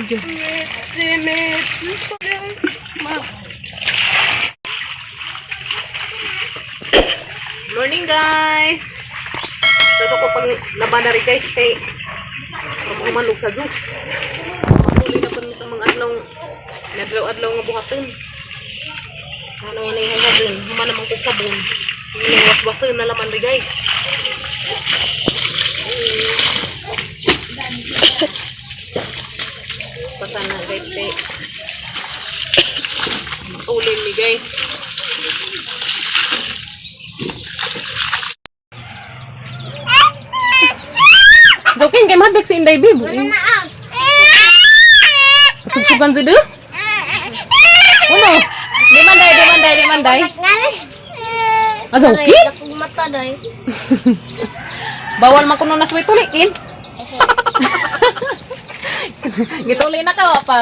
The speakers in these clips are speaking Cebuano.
Video. Morning, guys! Ito ko pang laban na rin, guys, kay umalog sa zoo. Patuloy na po sa mga adlaw adlaw-adlaw nga buhaton. Ano nga na yung sabon? Human naman kong sabon. Yung waswasan na laman rin, guys. Pasana, guys, kay ulin ni, guys. Joking kay madek si Inday bib. Sugsugan si de. Ano? Di man day, di man day, di man day. Ah, joking? Mata day. Bawal man kuno na suway tuli, kin. Gituli na ka wa pa.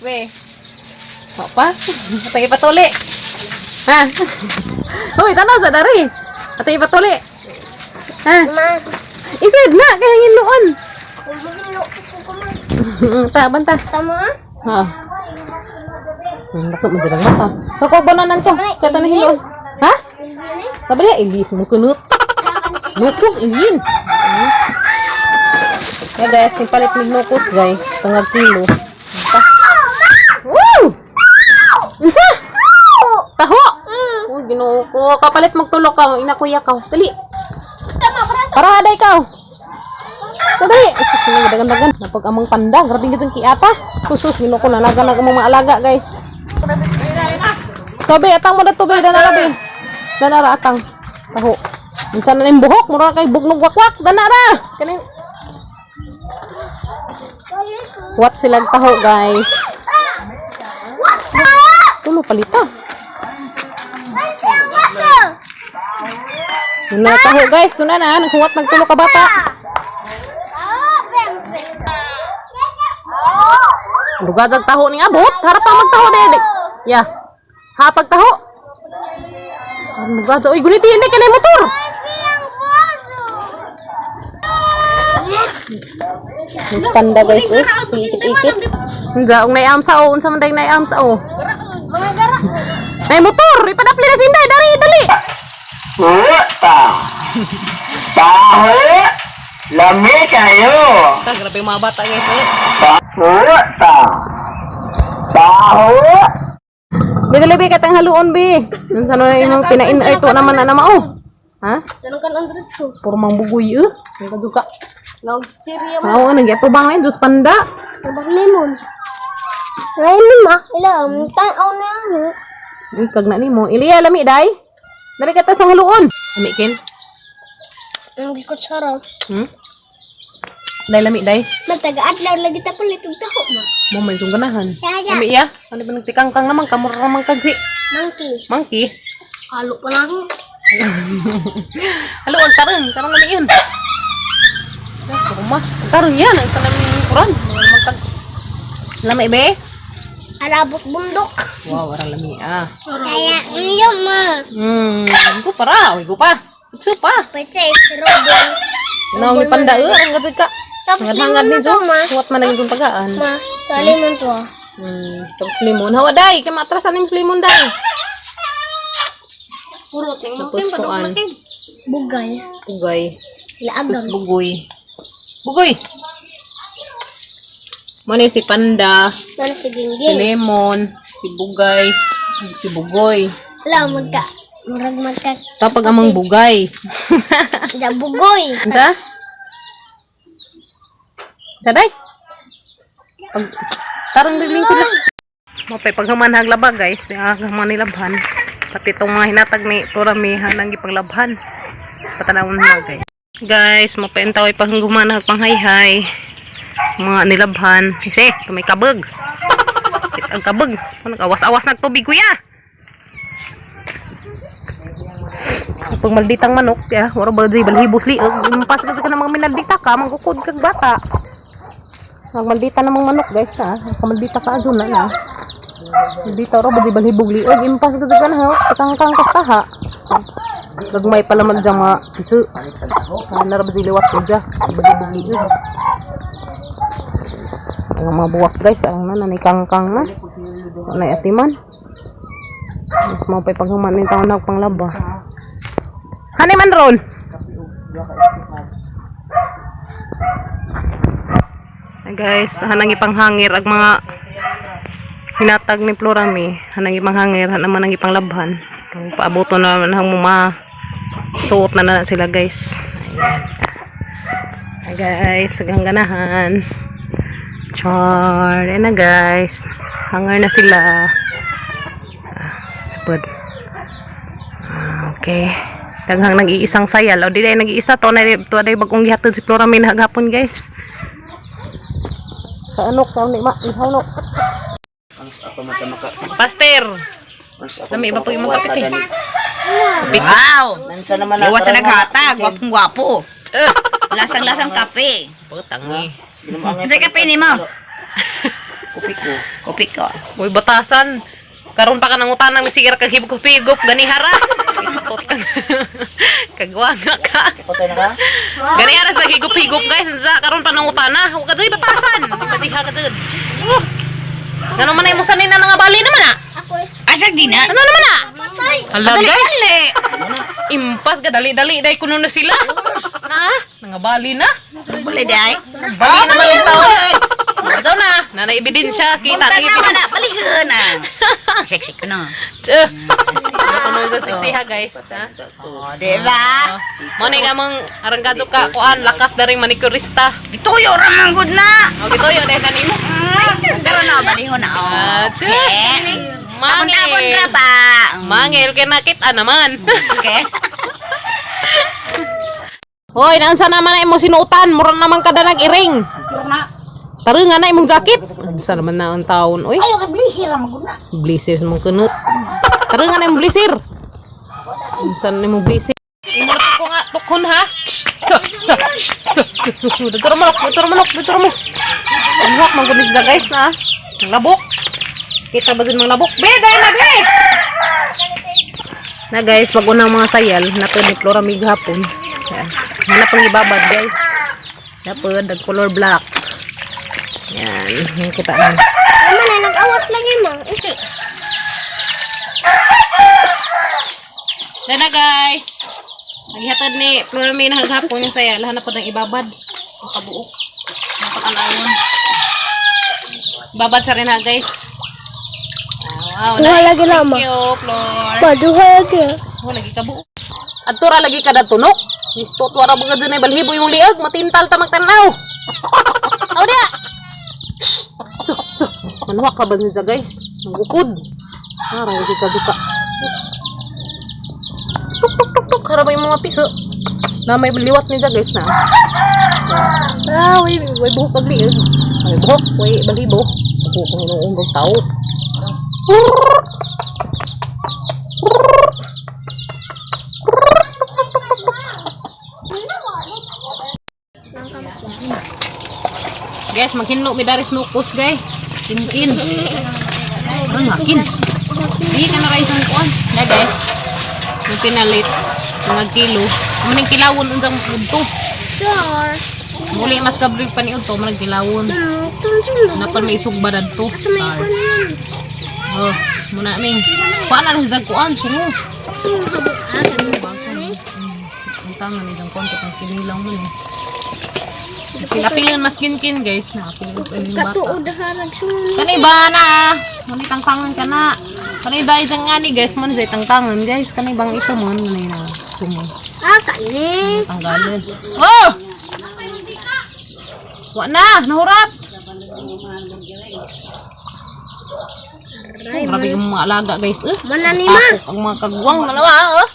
We. Wa pa. Atay ipatuli. Ha? Hoy, tanaw sa dari. Atay ipatuli. Ha? Ma, Isad na kay hangin noon. kumahilo ko kuman. Ta banta. Tama? Ha. Dako man silang mata. Kako ba na nanto? Kata na hiloon. Ha? Sabi niya, ilis mo kunot. Nukos, ilin. Kaya guys, nipalit mig nukos, guys. Tangag kilo. Ta. Woo! Unsa? Taho! Uy, Ginoo ko. Kapalit magtulok ka. Ina kuya ka. Dali. Para haday ka. Dali. Sus, nga dagan-dagan. Napag amang panda. Grabe nga dyan kiata. Sus, Ginoo ko. Nanagan na amang mga alaga, guys. Tobe, atang mo na tobe. Danara, be. Danara, atang. Taho. Minsan na yung buhok. Mura kay bugnog wakwak. Danara! Kanin. What silang taho, guys. Tulo palita. Doon na taho, guys. Doon na na. Naghuwat nagtulo ka bata. Lugad ang taho ni abot. Harap pa magtaho dede. Ya. Hapag taho. Lugad. Uy, guniti hindi ka na yung motor. Miss Panda, guys, eh. Singikit-ikit. Unsa og naiam sa o, unsa man dayong naiam sa o. Nay motor, ipadapli na sinday, dari dali. Puta! Taho! Lami kayo! Ta, grabe yung mga bata, guys, eh. Puta! Taho! Bi dali bi katang haluon bi. Unsa na imong pinain ito naman na mao. Ha? Ganun ka ng diretso. Puro mang bugoy eh. Ang kaduka. Nag-stereo. Oo, nagyatubang na yun, Diyos panda. Nabang lemon. Lemon ma. Ilam. Tanaw na ano. Uy, kag na nimo. Iliya, lami, day. Dali ka ta sa haluon. Lami, kin. Ang gikot sarap. Day, lami, day. Mataga-adlaw lagi ta palit og taho ma. Mo may sung ganahan. Kaya. Lami, ya. Ano ba nagtikangkang naman? Kamura naman kag si Monkey. monkey. Halo pa lang. Halo, ang tarang. Tarang lami yun. Kurma. Ang tarang yan. Ang sarang yung kuran. Mga magkag... Lami, be? Arabot bundok. Wow, warang lami, ah. Kaya iyo ma. Ko para. Uy, ko pa. Supsup pa. Pwede robon. Naong ni panda, eh. Ang gazig ka. Tapos Hangad limon ni na to ma. Suwat man ang itong tagaan. Ma, to limon to. Ah. Tapos limon. Hawa, day. Kaya matrasan yung limon, day. Purot ning Tapos kuan. Bugay. Pugay. Tapos Laagam. bugoy. Bugoy! Muna si Panda, Ano si si Gingging? Lemon, si Bugay, ug si Bugoy. Wala magka murag magka Tapag amang Bugay. da bugoy. Unsa? Saday? Pag tarong lingkod lang. Mapay paghumanhag laba, guys, ni ang mga nilabhan. Pati itong mga hinatag ni Floramihan ang gipanglabhan. Patanawon na, guys. Guys, mapay ang taway paghumanhag panghayhay. Mga nilabhan. Kasi, ito may kabag. It ang kabag. Nag-awas-awas nagtubig, kuya. Pag malditang manok, ya, wala ba dyan, balhibos liog. Pas kasi ka ng mga minaldita ka, mangukod kag bata. Ang maldita namang manok, guys, na. Ang maldita ka, adyo na na. Maldita ro ba dyan, balhibog liog. Impas kasi ka na, ha. Pakangkang kastaha. Gagmay pala man dyan mga piso. Ano na ra ba dyan liwat ko dyan. Balhibog liog. Guys, Ang mga buwak, guys, ang na nanikangkang na. Wala atiman. Mas mo pa'y paghuman ng taon nagpanglaba. Hani man ron. Ay, guys, hanang ipanghangir ang mga hinatag ni Florami. Hanang ipanghangir, hanang man ang ipanglabhan. Paabuto na naman ang mga suot na na sila, guys. Ayan. Ay, guys, hanggang ganahan. Char, ayan na, guys. Hangar na sila. Ah, pud. Ah, okay. Daghang nag-iisang sayal. O di dahil nag-iisa to na to day bagong gihatod si Flora May hagapon, guys. Sa anok ka ni ma, ihaw. Pastor. Lami ba pag imong kapit eh? Wow! Nansa naman Iwas sa naghatag, gwapong gwapo. Lasang-lasang kape. Putang eh. Sa kape ni mo? Kopi ko. Kopi ko. Uy, batasan. Karon pa ka nang utanang misigira kag hibog-hibog ganihara. Istot ka. Kagwanga ka. Patay na ka? Ganihara sa higop-higop, guys. Sa karon pa nang utana. Huwag ka dyan batasan. Batiha ka dyan. Oh. Ngano man ay mo sanina nga bali naman ah. Asag di na. Ano naman ah? Hala, Dali, guys. dali. Impas ka dali-dali dai kuno na sila. Na, nangabali na. Buli day. Bali na man yung tao. Daw na, nanay ebidensya, kita Buntag na naman na, ebidensya. palihon na. Sexy ko no. Tsuh. Ano sa siksiha, guys, ha? Oh, di ba? Mo ni nga mong arangkadyo ka kuan lakas daring manicurista. Gituyo ra man gud na. O gituyo dahil kanimo. Pero na balihon na. Oh. Ah, tsuh. Okay. Tabon-tabon Mangil. ra ba? Mangil kay nakita naman. Okay. Hoy, naunsa naman na imong sinuotan? Mura naman kada nag-iring. Tara nga na imong jacket. Unsa naman na ang taon, oy? Ayo kay blazer ra maguna. Blazer sa mong kunot. Tara nga na imong blazer. Unsa na imong blazer? Imo na ko nga tukon ha. So, so, so, so, so, dito ra manok, dito ra manok, dito ra mo. Ang man gud ni sila, guys, ha. Ang labok. Kita ba din mga labok? Be, dahil na be. Na guys, pag unang mga sayal, napod ni Flora mig hapon. Yan. Hanap ang ibabad, guys. Napod, nag color black. Yan, yung kita na. Ano na nag-awas lagi ma. Ito. Dana, guys. Naghatod ni Flora May na haghapon yung saya. Lahan na po ng ibabad. Ang kabuok. Napakanawon. Babad sa rin ha, guys. Ah, wow, Duha nice. lagi Thank lama. you, Flor. Pa duha lagi. Oh, lagi kabuok. Adto ra lagi kada tunok. Gusto tuwa ra mga dyan ay balhibo yung liag. Matintal ta magtanaw. Aw dia. So, so. Manuwa ka ba niya, guys? Nagukod. Ah, lagi ka duka. Tuk tuk tuk tuk. Harap yung mga piso. Na may liwat niya, guys, na. Ah, way, way buhok kag liag. Way buhok, way balhibo. Ako kung inuunggog tao. Guys, maghinlo mi daris nukos, guys. Kinkin. Ang akin. Di ka na rice ang kuan. Na, guys. Yung pinalit mga kilo. Amo ning kilawon unsang udto. Sure. Muli mas kabrig pa ni udto man kilawon. Tun tun. Napan may isugba dadto. Sa may Star. kunan. Oh, muna ming. Kuan na lang sa kuan sungo. Ang tama ni jang konti pang kinilaw man eh. Pinapilan mas kinkin, guys, na apilin pa yung bata. Katuod ha nagsunod. Kanay ba na? Muna tangtangan ka na. Kanay ba isang nga ni, guys, mo na tangtangan, guys. Kanay bang ito mo na na sumo. Ah, kani. Tanggalin. Oh! Wa na, nahurat. Grabe yung mga alaga, guys. Eh. Mana ni ma? Takot ang mga kagwang na nawa, eh.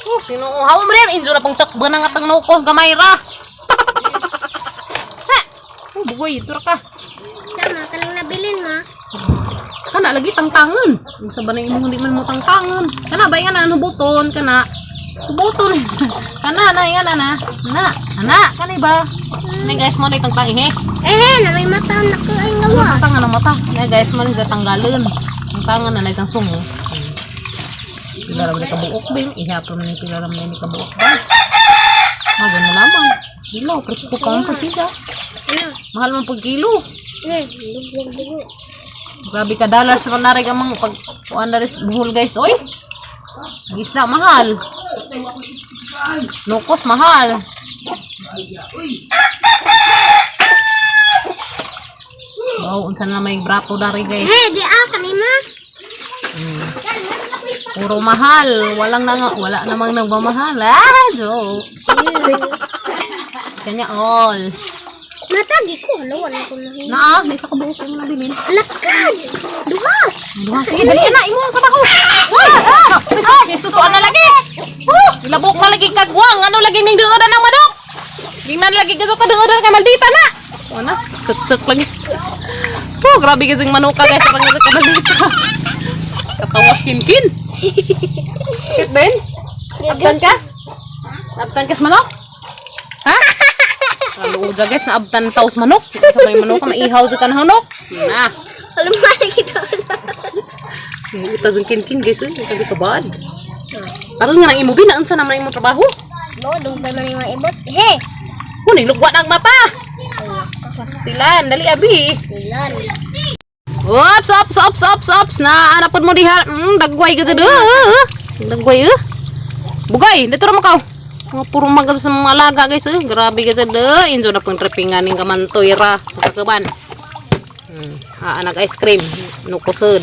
Oh, sino hawa mo rin? Injo na pang takbo na nga tang nukos, gamay ra. Ha! Oh, bugoy, tura ka. Tama kanang nabilin ma. Kana lagi tangtangan. Ang sa banay imong hindi man mo tangtangan. Kana ba nga na ano buton kana. Buton kana na nga na na. Na, ana kana ba? Ani, guys, mo na tangtang eh. Eh, na may mata na ko ay ngawa. Tangtangan ang mata. Na, guys, mo na sa tanggalon. Tangtangan na na isang sungo. Pila ra man ni kabuok bin. Ihapon ni pila ra man ni kabuok, guys. Magan mo lamang. Kilo, presko ka ang kasida. Ano? Mahal man pag kilo. Dugo, dugo. Grabe ka dollars man na rin ang mga pag kuan na rin sa buhol, guys. Oy. Ang isda mahal. Nukos mahal. Wow, unsa na may brato dari, guys. Hey, di ah, kanima. Puro mahal. Walang nang wala namang nagmamahal. Ah, joke. Kanya all. Natagi ko. Hala, wala ko na. Na, ah, isa ka buok ang nabilin. Alakad! Duha! Duha, sige, dali na, imo ang kabako. Uy! Ah! Sutuan na lagi. Oh, ilabok na lagi kagwang. Ano lagi ning duodan ng manok? Di man lagi gaso ka duodan kay maldita na. Wala, suk-suk lagi. Oh, grabe kasing manuka, guys, parang gaso ka maldita. Katawas kinkin. Sakit, Ben? Abtan ka? Abtan ka sa manok? Ha? Kaluo dyan, guys, naabtan taos manok. Sa may manok, maihaw sa kanang hanok. Na. Alam mo, kita. Uta jung kinkin, guys, eh. Uta jung kabad. Aron nga nang imo bi, naunsa naman ang imong trabaho? No, dugay man yung mga ibot. Hey! Kuning lugwa na ang mata. Tilan, dali abi. Ilan? Ops, ops, ops, ops, ops. Na anapod mo diha. Dagway ka jud. Dagway eh. Bugay, dito ra mo kaw. Mga puro magas sa mga alaga, guys, eh. Grabe ka jud. Eh. Injo na pang trippingan ning kamantoy ra. Makakaban. Ah, nag ice cream. Nukusod.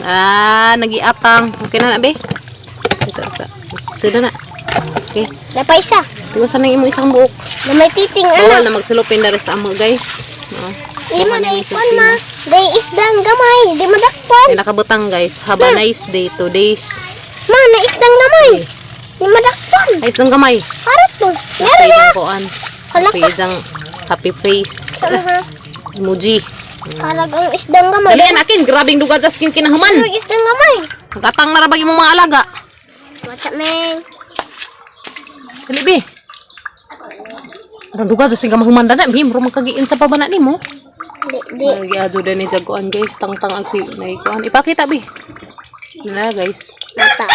Ah, nagiatang. Okay na na, be. Isa, isa. Suda na. Okay. Napa isa. Tiwasan na imong isang buok. Na may titing, Bawal ano? na magsulupin na rin sa amo, guys. No. Di mo na ipon, ma. Day isdang gamay. Di madakpan. May nakabutang, guys. Have a nice day 2 days. Ma, na isdang gamay. Di madakpan. Ayos ng gamay. Harap to. Sa Meron na. isang kuan. Hala Happy ka. isang happy face. Sama ha. Emoji. Karag ang isdang gamay. Dali akin, grabing duga sa skin kinahuman. Karag isdang gamay. Magatang na rabag imong mga alaga. What's up, Meng? Dali be. Arang duga sa singa mahuman na, bi, muro magkagiin sa pabana nimo. Di, di. Nagyadyo din ni jaguan, guys, tangtang ang si naikuan. Ipakita bi. Na, guys. Mata.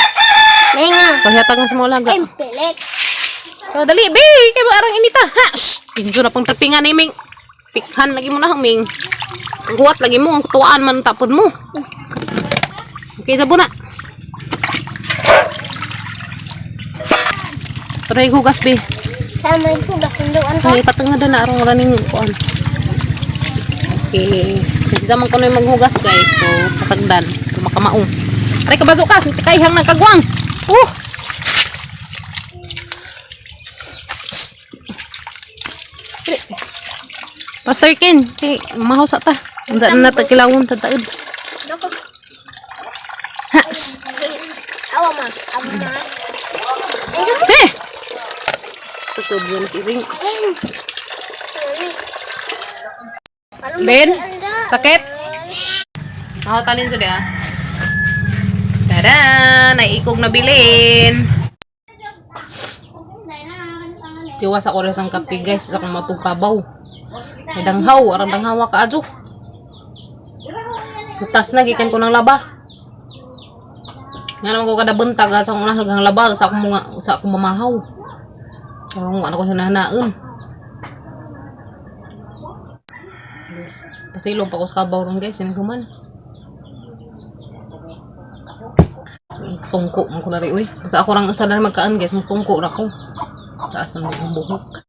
Meng, ah. Panghatag na sa mga alaga. Ay, pilit. So, dali, be! Kaya ba arang inita? Ha! Shh! Injo na pang tripingan ni Ming. Pikhan lagi mo na, Ming. Ang huwat lagi mo, ang tuwaan man tapod mo. Okay, sabo na. Try hugas, be. Saan mo yung hugas? Sunduan ka? Ay, patungod na arang running kuan. Okay. Kasi man ko na yung maghugas, guys. So, kasagdan. Makamaong. Aray, kabazo ka. Kayhang ng kagwang. Oh! Shh. Dali. Pastor Ken, kay mahaw sa ta. Unsa na ta kilawon ta taod. Dako. Ha. Shh. Awa, ma. Awa, ma. Ay, sama. Eh. Tutob na si Ring. Ben, sakit? Ako talin sa ah. Tada! Naikog na bilin. Tiwas ako rin ang kape, guys, sa akong matugkabaw. May danghaw, arang danghawa ka adyo. Putas na gikan ko ng laba. Nga naman ko kada buntag ah, sa akong nahaghang laba sa akong mga sa akong mamahaw. Karong ano ko hinahanaon. Guys, pasilong pa ko sa kabaw ron, guys, sinagaman. Tungko man ko na rin, uy. Basta ako rang isa na magkaan, guys, magtungko ra ko. Taas na akong buhok.